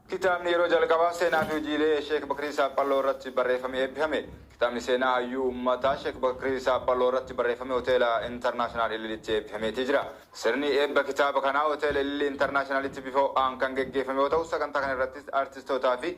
Kitaabni yeroo jalqabaaf seenaa fi hojiilee Sheek Bakrii Saaphalloo irratti barreeffame eebbifame. Kitaabni seenaa hayyuu uummataa Sheek Bakrii Saaphalloo irratti barreeffame Hoteela Intarnaashinaal Ililitti eebbifameetii jira. Sirni eebba kitaaba kanaa Hoteela Ililii Intarnaashinaalitti bifa ho'aan kan geggeeffame yoo ta'u, sagantaa kana irrattis artistootaa fi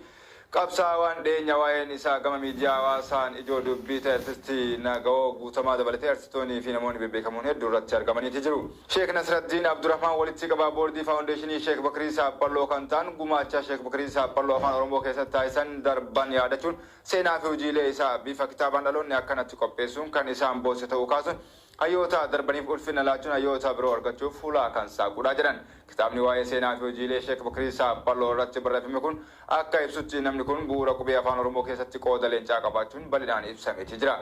Qabsaawaan dhiyeenya waa'een isaa gama miidiyaa hawaasaan ijoo dubbii ta'e Artisti Nagawoo Guutamaa dabalatee artistoonnii fi namoonni bebbeekamoon heddu irratti argamaniiti jiru. Sheek Nasraddiin Abdurahmaan walitti qabaa boordii Faawundeeshinii Sheek Bakrii Saaphalloo kan ta'an gumaacha Sheek Bakrii Saaphalloo Afaan Oromoo keessatti taasisan darban yaadachuun seenaa fi hojiilee isaa bifa kitaabaan dhaloonni akkanatti qopheessuun kan isaan boonse ta'uu kaasuun Hayyoota darbaniif ulfina laachuun hayyoota biroo argachuuf hulaa kan saaqudha jedhan. Kitaabni waa'ee seenaa fi hojiilee Sheek Bakrii Saaphalloo irratti barreeffame kun akka ibsutti namni kun bu'uura qubee Afaan Oromoo keessatti qooda leencaa qabaachuun bal'inaan ibsameeti jira.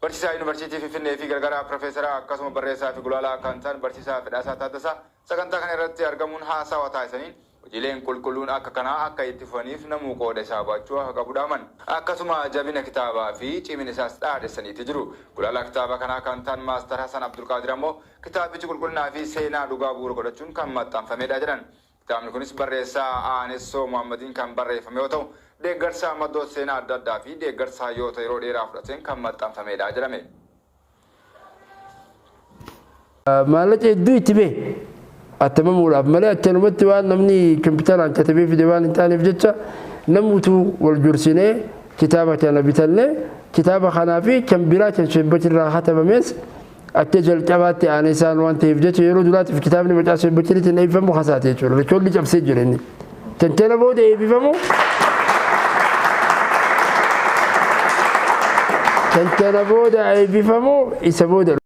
Barsiisaa Yuunivarsiitii Finfinnee fi gargaaraa Pirofeesaraa akkasuma barreessaa fi gulaalaa kan ta'an Barsiisaa Fedhaasaa Taaddasaa sagantaa kana irratti argamuun haasawa taasisaniin Hojiileen qulqulluun akka kanaa akka itti fufaniif namuu qooda isaa ba'achuu akka qabu dhaaman. Akkasuma jabina kitaabaa fi cimina isaas dhaadhessaniiti jiru. Gulaalaa kitaaba kanaa kan ta'an Maastar Hasan Abdulqaadir ammoo kitaabichi qulqullinaa fi seenaa dhugaa bu'uura godhachuun kan maxxanfameedha jedhan. Kitaabni kunis barreessaa Aanessoo Mohaammadiin kan barreeffame yoo ta'u, deeggarsa maddoota seenaa adda addaa fi deeggarsa hayyoota yeroo dheeraa fudhateen kan maxxanfameedha jedhame. Maallaqa hedduu itti bahe attamamuudhaaf malee akkanumatti waan namni kompiitaraan katabee fide waan hin taaneef jecha namuutu wal gorsinee kitaaba kana bitannee kitaaba kanaa fi kan biraa kan Sheek Bakir irraa katabames akka jalqabaatti aanee isaan waan ta'eef jecha yeroo duraatiif kitaabni maqaa Sheek Bakiriitiin eebbifamu kasaate jechuudha. Rikoolli cabsee jira inni. Kan kana booda eebbifamu kan kana booda eebbifamu isa booda.